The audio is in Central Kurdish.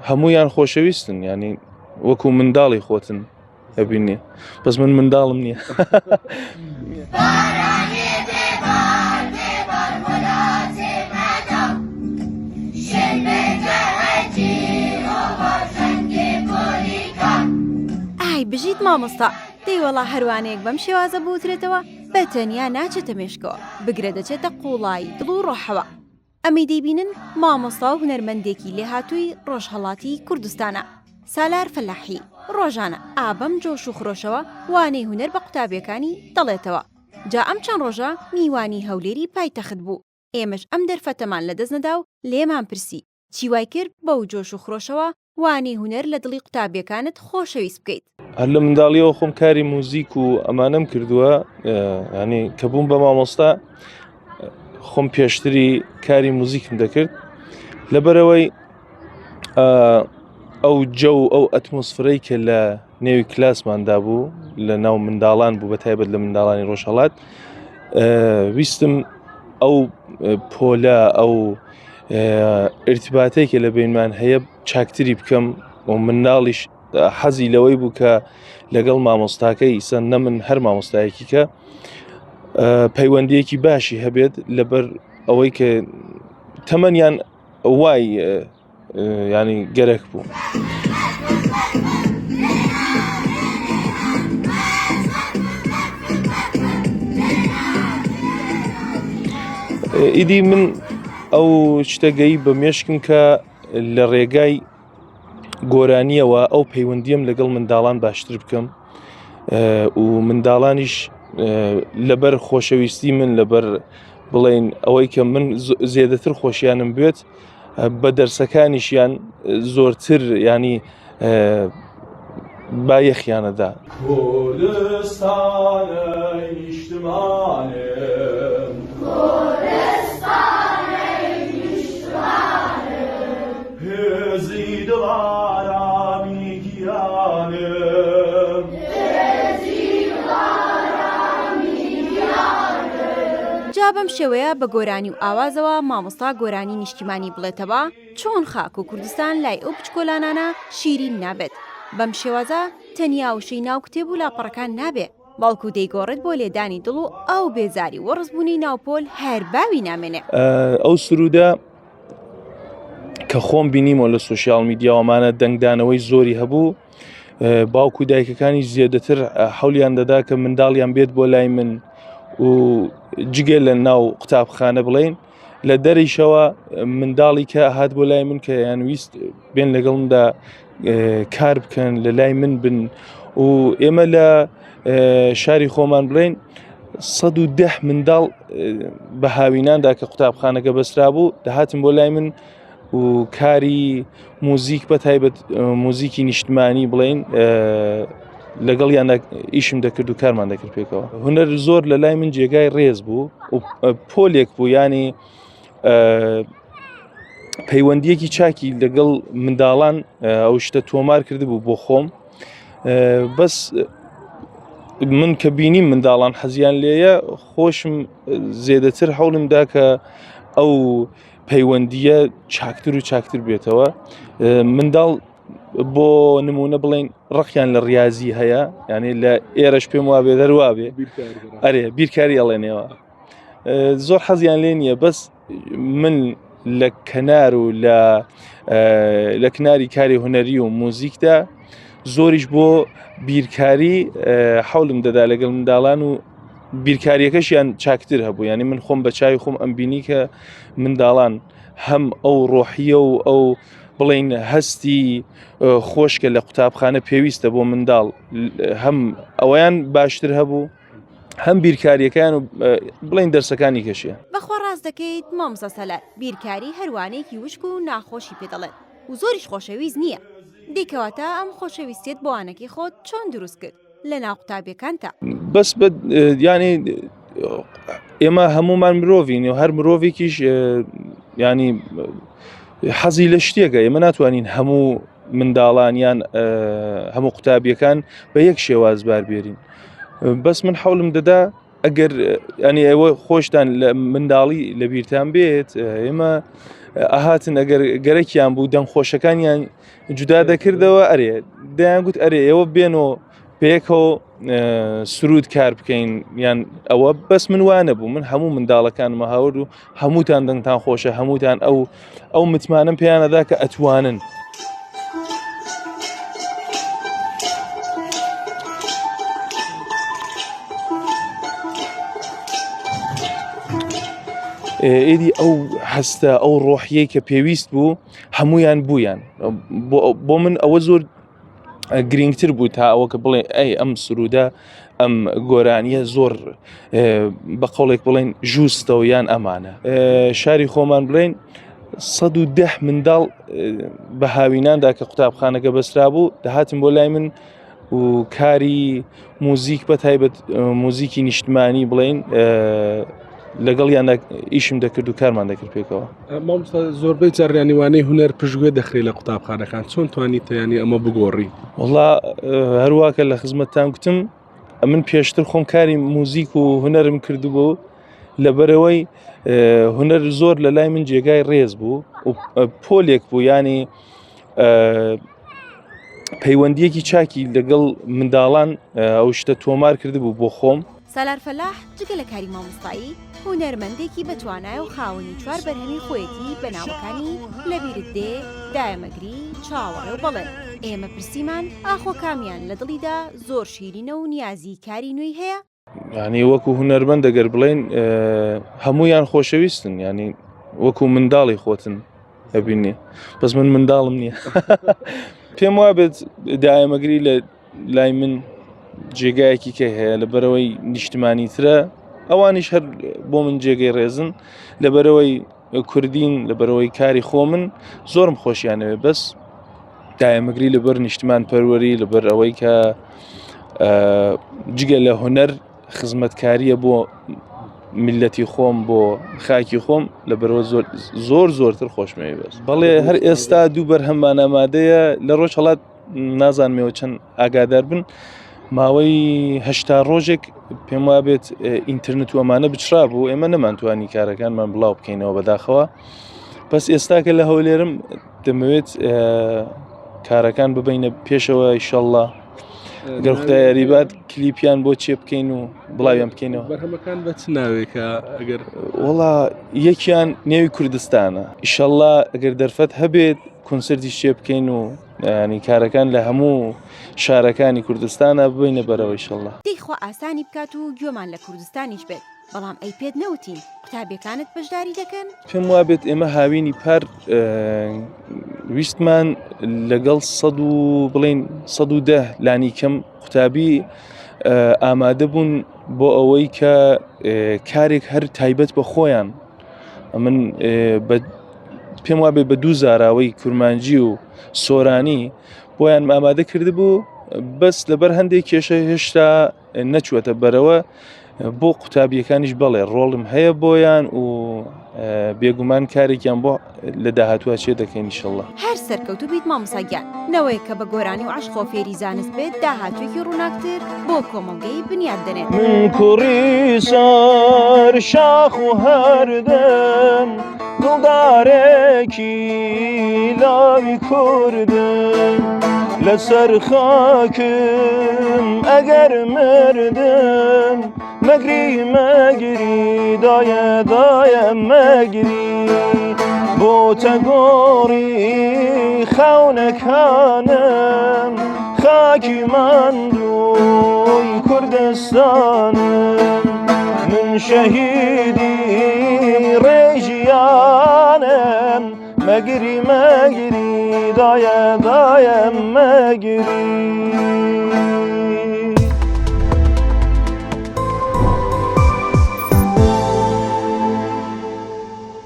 هەمویان خۆشەویستن ینی وەکو منداڵی خۆتن ئەبینی بەس من منداڵم نییە. ئای بژیت مامۆستا دەی وەڵا هەروانەیەک بەم شێوازە بوترێتەوە بە تەنیا ناچێتە مێشکەوە بگرە دەچێتە قوڵایی دڵ و ڕۆحەوە ئەمەی دەیبینن مامۆستا و هونەرمەندێکی لێهاتووی ڕۆژهەڵاتی کوردستانە، سالار فەلاحی، ڕۆژانە ئا بەم جۆش و خرۆشەوە وانەی هونەر بە قوتابییەکانی دەڵێتەوە. جا ئەم چەند ڕۆژە میوانی هەولێری پایتەخت بوو، ئێمەش ئەم دەرفەتەمان لەدەست نەدا و لێمان پرسی، چی وای کرد بەو جۆش و خرۆشەوە وانەی هونەر لە دڵی قوتابیەکانت خۆشەویست بکەیت؟ هەر لە منداڵیەوە خۆم کاری موزیک و ئەمانەم کردووە ینی کە بووم بە مامۆستا خۆم پێشتری کاری موزیکم دەکرد لەبەرەوەی ئەو جە و ئەو ئەتمۆسفرەی کە لە نێوی کلاسماندا بوو لە ناو منداڵان بوو بە تایبەت لە منداڵانی ڕۆژهڵات ویستم ئەو پۆلە ئەو ئرتباتێکی لە بینمان هەیە چاکتری بکەم و منداڵیش حەزی لەوەی بوو کە لەگەڵ مامۆستاکەی ئیسە نەمن هەر مامۆستایەکی کە پەیوەندیەکی باشی هەبێت لەبەر ئەوەی کە تەمەنیان وای ینی گەرەک بوو. ئیدی من ئەو شتە گەی بە مێشکم کە لە ڕێگای گۆرانیەوە ئەو پەیوەندیم لەگەڵ منداڵان باشتر بکەم و منداڵانیش لەبەر خۆشەویستی من لەبەر بڵین ئەوەی کە من زێدەتر خۆشیانم بێت بە دەرسەکانیشیان زۆرتر ینی بایەخیانەدا. جا بەم شێوەیە بە گۆرانی و ئاوازەوە مامۆستا گۆرانی نیشتیمانی بڵێتەوە، چۆن خاک و کوردستان لای ئەو بچکۆلانانە شیرین نابێت؟ بەم شێوازە تەنیا وشەی ناو کتێب و لاپەڕەکان نابێ، بەڵکو دەیگۆڕێت بۆ لێدانی دڵ و ئەو بێزاری و وەڕسبوونەی ناو پۆل هەر باوی نامێنێ. ئەو سروودە کە خۆم بینیمەوە لە سۆشیال میدیاوەمانە دەنگدانەوەی زۆری هەبوو، باوک و دایکەکانی زیادەتر حەولیان دەدا کە منداڵیان بێت بۆ لای من و جگە لە ناو قوتابخانە بڵین لە دەریشەوە منداڵی کە هات بۆ لای من کە یان ویست بێن لەگەڵمدا کار بکەن لە لای من بن و ئێمە لە شاری خۆمان بڵین 110 منداڵ بە هاویناندا کە قوتابخانەکە بەسرا بوو دەهاتن بۆ لای من و کاری موزیک بە تایبەت موزیکی نیشتمانی بڵین لەگەڵیان ئیشم دەکرد و کارمان دەکرد پێکەوە هونەر زۆر لە لای من جێگای ڕێز بوو و پۆلێک بوو ینی پەیوەندیەکی چاکی لەگەڵ منداڵان ئەو شتە تۆمار کردبوو بۆ خۆم بەس من کە بینیم منداڵان حەزیان لێیە خۆشم زێدەتر هەوڵمدا کە ئەو پەیوەندیە چاکتر و چاکتر بێتەوە منداڵ بۆ نمونە بڵین ڕقیان لە ڕاضی هەیە یعنی لە ئێرەش پێم وابێ دەروابێ ئەرێ بیرکاری ئەڵێنەوە زۆر حەزیان لێ نییە بەس من لە کەنار و لە لە کناری کاری هوەری و موزیکدا زۆریش بۆ بیرکاری حولم دەدا لەگەڵ منداڵان و بیرکاریەکەشیان چاکتر هەبوو یعنی من خۆم بە چاوی خۆم ئەم بینی کە منداڵان هەم ئەو ڕۆحیە و ئەو بڵین هەستی خۆشکە لە قوتابخانە پێویستە بۆ منداڵ هەم ئەویان باشتر هەبوو هەم بیرکاریەکان و بڵین دەرسەکانی کەشیان. بەخوا ڕاست دەکەیت مامۆستا سالار بیرکاری هەر وانەیەکی وشک و ناخۆشی پێ دەڵێن و زۆریش خۆشەویست نییە دەی کەواتە ئەم خۆشەویستیەت بۆ وانەکەی خۆت چۆن دروست کرد لە ناو قوتابیەکانتا؟ بەس بە یانی ئێمە هەمومان مرۆڤین و هەر مرۆڤێکیش ینی حەزی لە شتێکە ئێمە ناتوانین هەموو منداڵان یان هەموو قوتابیەکان بە یەک شێواز بار بێرین بەس من حەولم دەدا ئەگەر ئەنی ئێوە خۆشتان لە منداڵی لە بیرتان بێت ئێمە ئەهاتن ئەگەر گەرەکیان بوو دەنگ خۆشەکانیان جودا دەکردەوە ئەرێ دەیان گوت ئەرێ ئێوە بێن و پێکەوە سرود کار بکەین یان ئەوە بەس من وانە بوو من هەموو منداڵەکانمە هاورد و هەمووتان دەنگتان خۆشە هەمووتان ئەو ئەو متمانم پێیانەدا کە ئەتوانن. ئێدی ئەو هەستە ئەو ڕۆحیەی کە پێویست بوو هەمویان بوویان بۆ من ئەوە زۆر گرنگتر بوو تا ئەوە کە بڵێ ئەی ئەم سرودە ئەم گۆرانیە زۆر بە قەڵێک بڵێن ژوستەوە یان ئەمانە شاری خۆمان بڵێن 110 منداڵ بە هاویناندا کە قوتابخانەکە بەسرا بوو دەهاتن بۆ لای من و کاری موزیک بە تایبەت موزیکی نیشتمانی بڵین لەگەڵیان ئیشم دەکرد و کارمان دەکرد پێکەوە. مامۆستا زۆربەی جار یانی وانەی هونەر پشتگوێ دەخرێ لە قوتابخانەکان چۆن توانیتە یانی ئەمە بگۆڕی؟ وەڵا هەرواکە لە خزمەتتان گوتم ئەمن پێشتر خۆم کاری موزیک و هونەرم کردبوو لەبەرەوەی هونەر زۆر لە لای من جێگای ڕێز بوو و پۆلێک بوو ینی پەیوەندیەکی چاکی لەگەڵ منداڵان ئەو شتە تۆمار کردبوو بۆ خۆم. سالار فەلاح جگە لە کاری مامۆستایی، هونەرمەندێکی بەتوانایە و خاوەنی چوار بەرهەمی خۆیەتی بە ناوەکانی، لەبیرت دێ، دایەمەگری، چاوەڕێ و بەڵێن. ئێمە پرسیمان ئاخۆ کامیان لە دڵیدا زۆر شیرینە و نیازی کاری نوێی هەیە؟ یانی وەکو هونەرمەند ئەگەر بڵێین هەموویان خۆشەویستن ینی وەکو منداڵی خۆتن ئەبینی بەس من منداڵم نییە پێم وا بێت دایەمەگری لە لای من جێگایەکی کە هەیە لە بەرەوەی نیشتمانی ترە ئەوانیش هەر بۆ من جێگەی ڕێزن لەبەرەوەی کوردین لەبەرەوەی کاری خۆمن زۆرم خۆشیانەوێ بەس دایەمەگری لەبەر نیشتمان پەروەری لەبەر ئەوەی کە جگە لە هونەر خزمەتکاریە بۆ میلەتی خۆم بۆ خاکی خۆم لە بەرەوە زۆر زۆر زۆرتر خۆشمەوێ بەس بەڵێ هەر ئێستا دوو بەرهەممان ئامادەیە لە ڕۆژهەڵات نازانمەوە چەند ئاگادار بن ماوەی هەشتا ڕۆژێک پێم وابێت ئینتەرنێت و ئەمانە بچرا بوو ئێمە نەمانتوانی کارەکانمان بڵاو بکەینەوە بەداخەوە بەس ئێستا کە لە هەولێرم دەمەوێت کارەکان ببینە پێشەوە ئیشەڵڵا گەر خدای یاریبات کلیپیان بۆ چێ بکەین و بڵاویان بکەینەوە بەرهەمەکان بە چ ناوێکە ئەگەر وڵا یەکیان نێوی کوردستانە ئیشەڵڵا ئەگەر دەرفەت هەبێت کۆنسرتی چێ بکەین و ینی کارەکان لە هەموو شارەکانی کوردستانە ببینە بەرەوە ئیشەڵڵا. دەی خوا ئاسانی بکات و گوێمان لە کوردستانیش بێت، بەڵام ئەی پێت نەوتین قوتابیەکانت بەشداری دەکەن؟ پێم وابێت ئێمە هاوینی پار ویستمان لەگەڵ سەد و بڵین 110 لانی کەم قوتابی ئامادە بوون بۆ ئەوەی کە کارێک هەر تایبەت بە خۆیان من پێم وابێ بە دوو زاراوەی کورمانجی و سۆرانی بۆیان ئامادە کردبوو بەس لەبەر هەندێک کێشە هێشتا نەچووەتە بەرەوە بۆ قوتابیەکانیش بەڵێ ڕۆڵم هەیە بۆیان و بێگومان کارێکیان بۆ لە داهاتوە چێ دەکەین ئیشەڵڵا. هەر سەرکەوتوو بیت مامۆستا گیان، نەوەیەک کە بە گۆرانی و عەشقەوە فێری زانست بێت داهاتوویەکی ڕووناکتر بۆ کۆمەڵگەی بنیات دەنێت. من کوڕی سەر شاخ و هەردم دڵدارێکی لاوی کوردم لەسەر خاکم ئەگەر مردم مەگری مەگری دایە دایە مەگری بۆتە گۆڕی خەونەکانم خاکی ماندووی کوردستانم من شەهیدی ڕێژیانم مەگری مەگری دایە دایە مەگری.